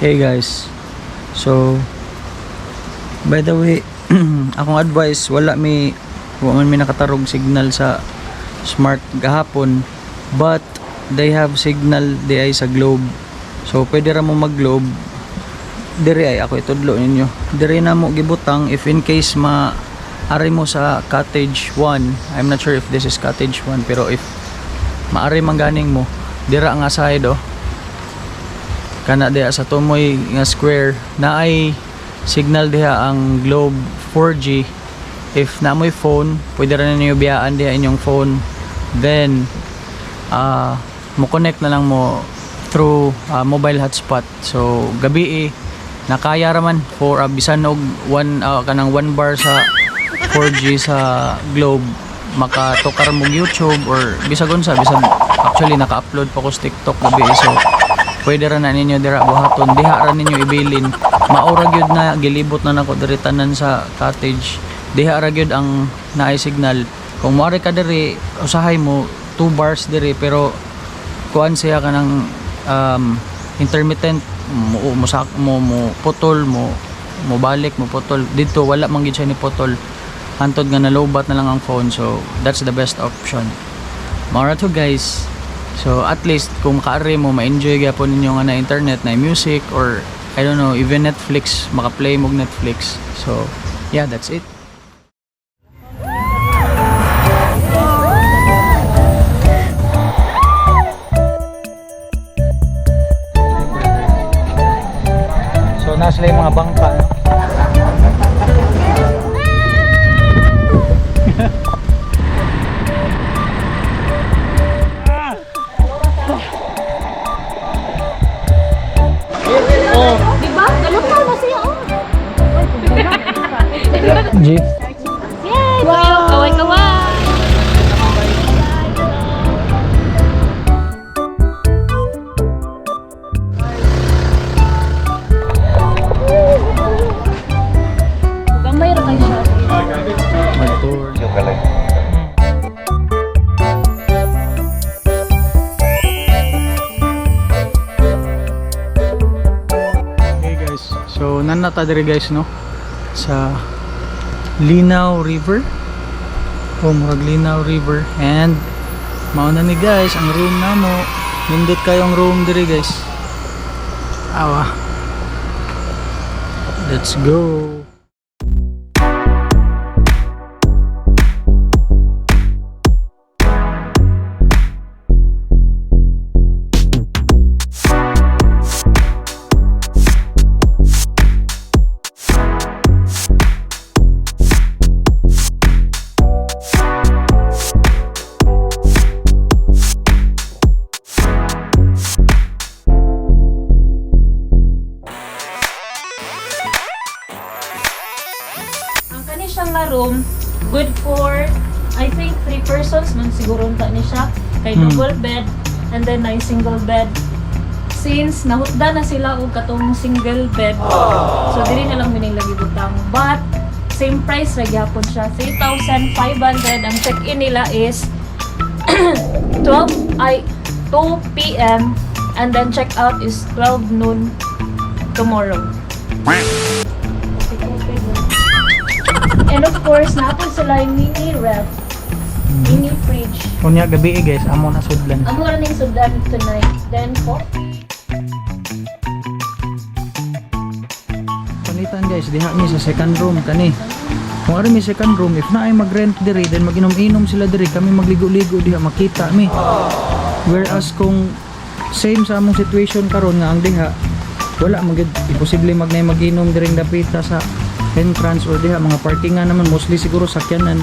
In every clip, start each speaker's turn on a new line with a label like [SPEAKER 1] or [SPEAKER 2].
[SPEAKER 1] Hey guys. So by the way, akong advice, wala man mi nakatarog signal sa Smart gahapon, but they have signal di ay sa Globe. So pwede ra mo mag Globe diri. Ay, ako itudlo ninyo. Diri na mo gibutang if in case ma ari mo sa cottage 1. I'm not sure if this is cottage 1, pero if maari man ganing mo dira nga side, oh, kana diha sa tumoy nga square na ay signal diha ang Globe 4G. If na mo'y phone, pwede ra ninyo biyaan diha inyong phone, then mo connect na lang mo through mobile hotspot. So gabi eh, nakaya ra man for bisan og one kanang one bar sa 4G sa Globe, makatukar mo YouTube or bisag unsa. Bisan actually naka-upload pa ko sa TikTok gabi eh. So pwede ra na ninyo dira buhaton, diha ra ninyo ibilin. Mao ra gyud na gilibot na nako diri tanan sa cottage, diha ra gyud ang naay signal. Kung moari ka diri, usahay mo 2 bars diri, pero kuan siya kanang intermittent, mo mo, mo mo putol, mo mo balik, mo putol. Dito wala man gid siya ni putol hantod nga nalobat na lang ang phone. So that's the best option. Mao ra to, guys. So at least kung makaari mo, ma-enjoy gyapon ninyo nga na internet na music or I don't know, even Netflix, maka-play mo og Netflix. So yeah, that's it. So nasa yung mga bangka, no?
[SPEAKER 2] Di ba? Ganun pa na siya, oh.
[SPEAKER 1] G.
[SPEAKER 2] Yay! Wow! Kaway, kaway! Gamay ra kayo siya.
[SPEAKER 1] Mag-tour. Hey guys, so nanata diri guys, no, sa Linaw River. Oh, murag Linaw River, and mao na ni guys ang room namo. Nindot kayong room diri, guys. Awa. Let's go.
[SPEAKER 2] Ang kani siya nga room, good for, I think, three persons man siguro unta ni siya. Kay double bed and then na single bed. Since nahutda na sila og katong single bed, so dili na lang mining lagi butang. But same price ra gyapon siya, 3,500. Ang check-in nila is 12 ay 2 p.m. and then check out is 12 noon tomorrow. And of course, napon sila yung mini ref, mini fridge.
[SPEAKER 1] Unya gabi eh, guys, amo na sudlan.
[SPEAKER 2] Amo ra ning sudan tonight. Then coffee.
[SPEAKER 1] Panitan guys, diha mi sa second room kani. Kung ari mi second room, if na ay mag-rent diri, then maginom-inom sila diri, kami magligo-ligo diha, makita mi. Whereas kung same sa among situation karon nga ang diha wala man gyud, imposible mag na mag-inom diring dapita sa entrance or diha mga parking nga naman mostly siguro sakyanan.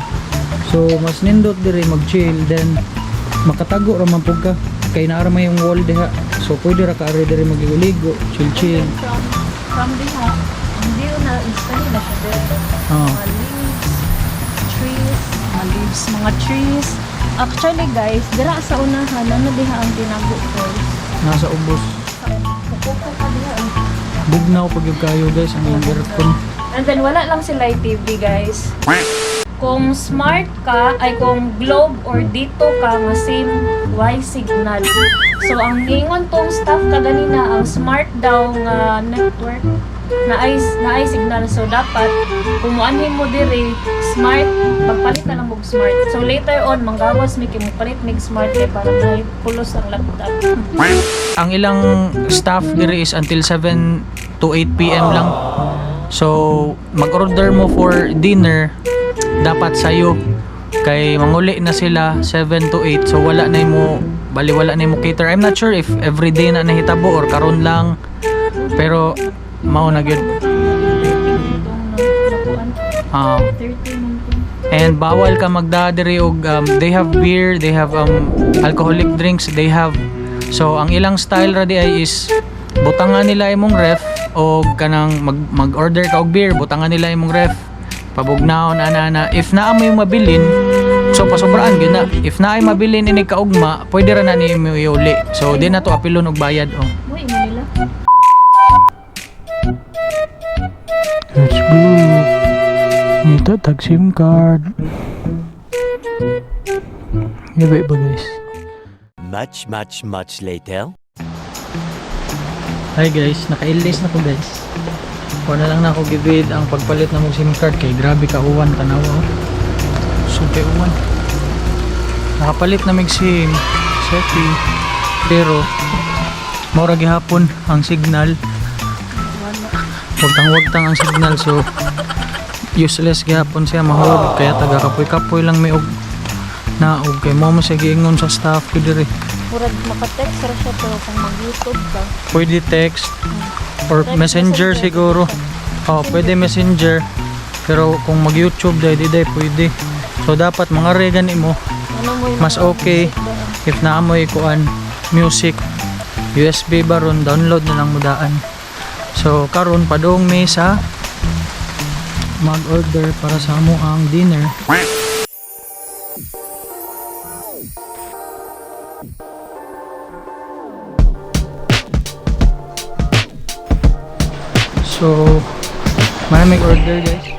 [SPEAKER 1] So mas nindot diri mag-chill, then makatago ra man pud ka kay naa ra may yung wall diha. So pwede ra ka ari diri magligo-ligo, chill-chill.
[SPEAKER 2] From diha, ang view na is kani na siya there.
[SPEAKER 1] Oh.
[SPEAKER 2] Mga leaves, trees, mga leaves, mga trees. Actually guys, dira sa unahan, ano diha ang Tinago Falls?
[SPEAKER 1] Nasa ubos.
[SPEAKER 2] Kukuko ka diha eh.
[SPEAKER 1] Bugnaw pag yung kayo guys ang ilang aircon.
[SPEAKER 2] And then wala lang sila yung TV, guys. Kung Smart ka, ay kung Globe or Dito ka nga same y signal. So ang ingon tong staff kaganina, ang Smart daw nga network na ay signal, so dapat kung muanhin mo diri Smart, pagpalit na lang og Smart. So later on manggawas mi kay mopalit mig Smart kay para may pulos ang laptop.
[SPEAKER 1] Ang ilang staff diri is until 7 to 8 p.m. lang. So, mag-order mo for dinner dapat sayo kay manguli na sila 7 to 8, so wala na mo bali wala na mo cater. I'm not sure if every day na nahitabo or karon lang, pero mao na gyud.
[SPEAKER 2] Itong nakuan 30 man to.
[SPEAKER 1] And bawal ka magdadiri og they have beer, they have alcoholic drinks, they have. So ang ilang style ra di ay is butangan nila imong ref o kanang mag-order ka og beer, butangan nila imong ref. Pabugnaon ana ana. If naa may mabilin, so pasobraan gyud na. If naay mabilin ini kaugma, pwede ra na ni imo iuli. So di na to apilon og bayad oh.
[SPEAKER 2] Uy, ingon nila.
[SPEAKER 1] Let's go. Ito, tag SIM card. Iba iba, guys.
[SPEAKER 3] Much, much, much later.
[SPEAKER 1] Hi guys, naka-ilis na ko, guys. Wala lang na ako gibid ang pagpalit na mong SIM card kay grabe ka uwan, tanawa oh. Super uwan. Nakapalit na mig SIM, Shopee. Pero mao ra gihapon ang signal. Wagtang-wagtang ang signal, so useless gihapon siya, mahulog kaya taga kapoy-kapoy lang may og naog kay mo mo siya giingon sa staff ko diri.
[SPEAKER 2] Murag maka-text ra siya pero kung mag-YouTube ka.
[SPEAKER 1] Pwede text or
[SPEAKER 2] Text,
[SPEAKER 1] messenger
[SPEAKER 2] messenger.
[SPEAKER 1] Siguro. Oh, pwede messenger. Pero kung mag-YouTube dai di dai pwede. So dapat mga regan imo
[SPEAKER 2] Ano mo yung
[SPEAKER 1] mas
[SPEAKER 2] mga
[SPEAKER 1] okay
[SPEAKER 2] music ba?
[SPEAKER 1] If naamoy kuan music USB ba ron, download na lang mo daan. So karon padung mi sa mag-order para sa amo ang dinner. So, maraming order, guys.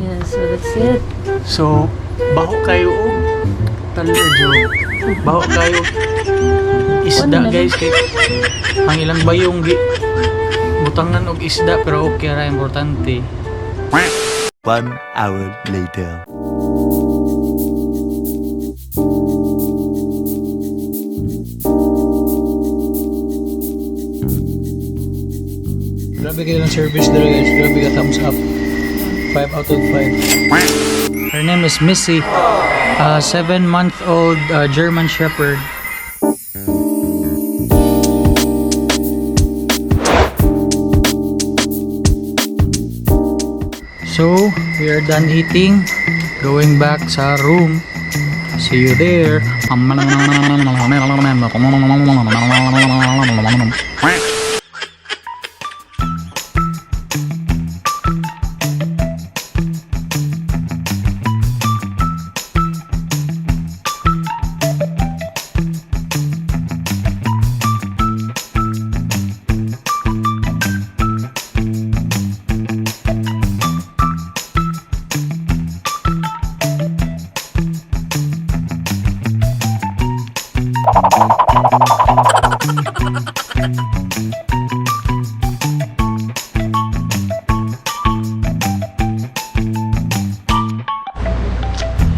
[SPEAKER 2] Yeah, so that's it.
[SPEAKER 1] So, baho kayo og taler joke. Baho kayo isda, guys, kay ang ilang bayong gi butangan og isda, pero okay ra, importante.
[SPEAKER 3] 1 hour later.
[SPEAKER 1] Grabe kayo ng service dito, guys. Grabe ka, thumbs up. 5 out of 5. Her name is Missy. A 7-month-old German Shepherd. So, we are done eating. Going back sa room. See you there.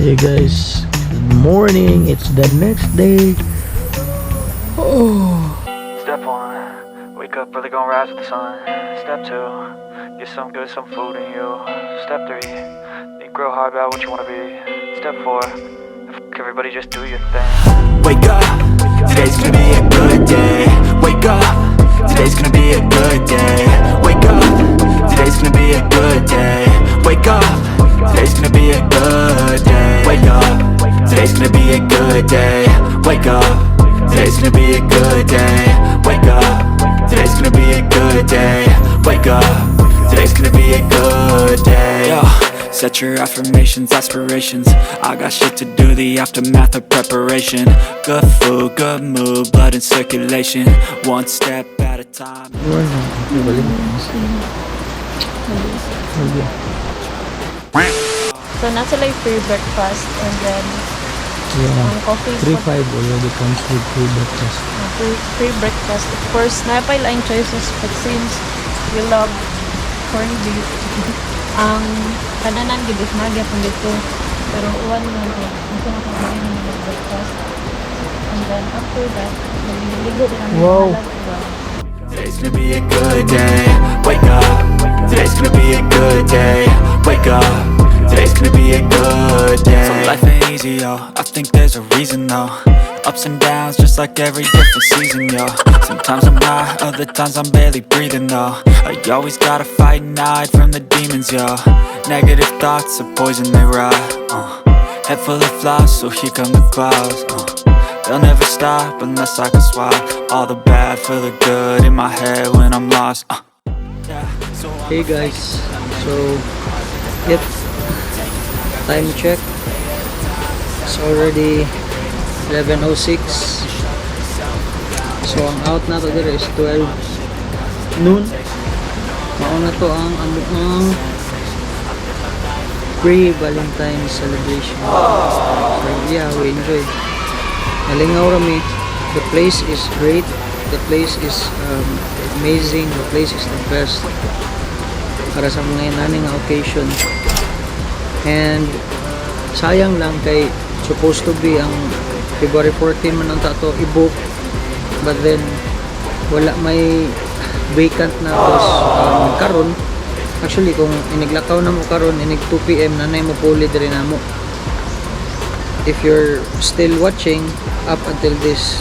[SPEAKER 1] Hey guys, good Morning. It's the next day. Oh.
[SPEAKER 4] Step one, wake up early, gonna rise with the sun. Step two, get some good, some food in you. Step three, think real hard about what you wanna be. Step four, f everybody, just do your thing.
[SPEAKER 5] Wake up, today's gonna be a good day. Wake up, today's gonna be a good day. Wake up, today's gonna be a good day. Wake up, today's gonna be a good day. Wake up, today's gonna be a good day. Wake up, today's gonna be a good day. Wake up, today's gonna be a good day. Wake up, today's gonna be a good day. Yo. Set your affirmations, aspirations. I got shit to do, the aftermath of preparation. Good food, good mood, blood in circulation. One step at a time.
[SPEAKER 1] Wala. Okay.
[SPEAKER 2] So, naa sila'y free breakfast and then ang coffee
[SPEAKER 1] 3.5 already comes with free breakfast.
[SPEAKER 2] Free breakfast. Of course, naa pay laing choices, but since we love corned beef, ang kananan gid is naa gyapon dito. Pero uwan man o, gusto na kung kain ng breakfast. And then after that, magliligo din ang halag, diba?
[SPEAKER 5] Today's gonna be a good day. Wake up. Today's gonna be a good day. Wake up. Today's gonna be a good day.
[SPEAKER 6] So life ain't easy, yo. I think there's a reason, though. Ups and downs, just like every different season, yo. Sometimes I'm high, other times I'm barely breathing, though. I always gotta fight and hide from the demons, yo. Negative thoughts are poison, they rot. Head full of flies, so here come the clouds. They'll never stop unless I can swap all the bad for the good in my head when I'm lost. Yeah, so I'ma
[SPEAKER 1] Hey guys, so yep, time check. It's already 11:06. So ang out nato diri is 12 noon. Mao na to ang among pre-Valentine's celebration. So yeah, we enjoyed. Nalingaw rami. The place is great. The place is amazing. The place is the best para sa mga inani nga occasion. And sayang lang kay supposed to be ang February 14 man ang ato i-book, but then wala may vacant na tapos karon. Actually, kung iniglakaw na mo karon, inig 2 p.m. na mo puli diri namo. If you're still watching up until this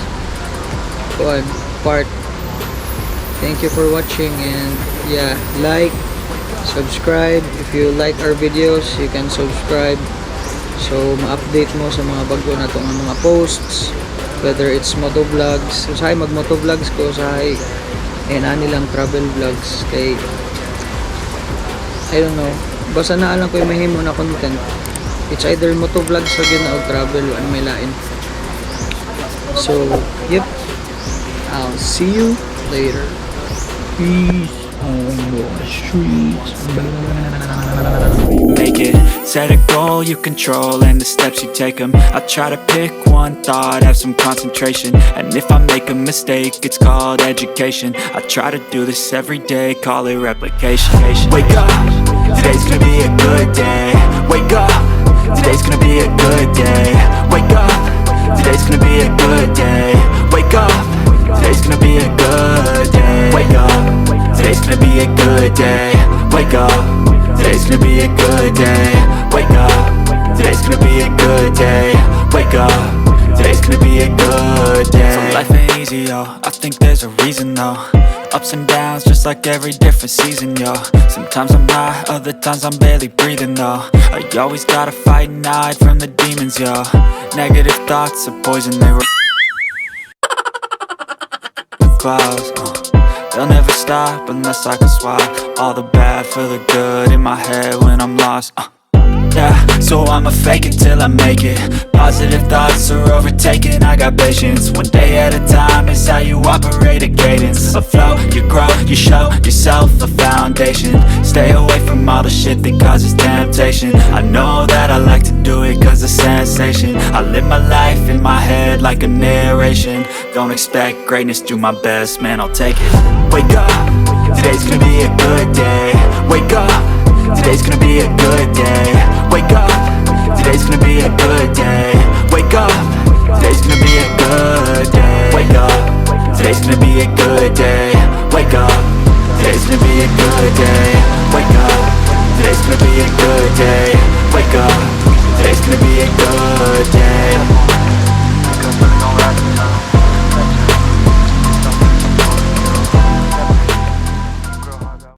[SPEAKER 1] kuan part, thank you for watching and yeah, like, subscribe. If you like our videos, you can subscribe so ma-update mo sa mga bago na itong mga posts, whether it's moto vlogs. Usahay mag moto vlogs ko, usahay and ani lang travel vlogs, kay I don't know, basta naa lang ko yung mahimo na content. It's either moto vlogs sa gyud na o travel, ano may lain. So yep, I'll see you later. Peace on the streets.
[SPEAKER 6] Make it. Set a goal you control and the steps you take 'em. I try to pick one thought, have some concentration, and if I make a mistake, it's called education. I try to do this every day, call it replication.
[SPEAKER 5] Wake up, today's gonna be a good day. Wake up, today's gonna be a good day. Wake up, today's gonna be a good day. Wake up, today's gonna be a good day. Wake up, today's gonna be a good day. Wake up, today's gonna be a good day. Wake up, today's gonna be a good day. Wake up, today's gonna be a good day.
[SPEAKER 6] So life ain't easy, yo. I think there's a reason, though. Ups and downs, just like every different season, yo. Sometimes I'm high, other times I'm barely breathing, though. I always gotta fight and hide from the demons, yo. Negative thoughts are poison, they clouds. They'll never stop unless I can swap all the bad for the good in my head when I'm lost. Yeah, so I'ma fake it till I make it. Positive thoughts are overtaken, I got patience. One day at a time is how you operate a cadence. A flow, you grow, you show yourself a foundation. Stay away from all the shit that causes temptation. I know that I like to do it 'cause it's sensation. I live my life in my head like a narration. Don't expect greatness, do my best, man, I'll take it.
[SPEAKER 5] Wake up, today's gonna be a good day. Wake up, today's gonna be a good day. Wake up, today's gonna be a good day. Wake Today's gonna be a good day. Wake up. Today's gonna be a good day. Wake up. Today's gonna be a good day.